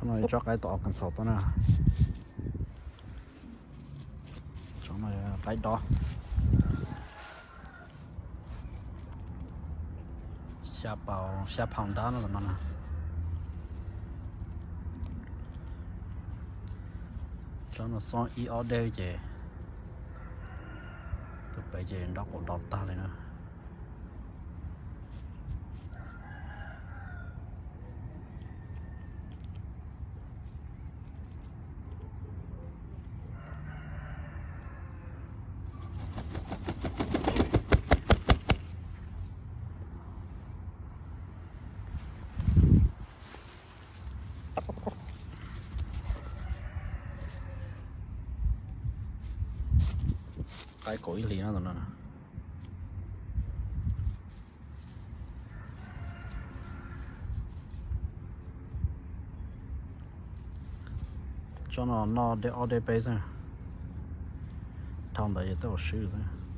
Tsob no tsob qaib tom Arkansas tuaj na. Tsob no qaib dob. Xya pound, xya pound dab no no. Tsob no xoob ib ob dej ces tus pem ces nrov qaum dov tag li na. Qaib kaum ib hlis no. Tsob no noj dej ob dej peb xwb, dhau ntawd ces twb ua swb xwb.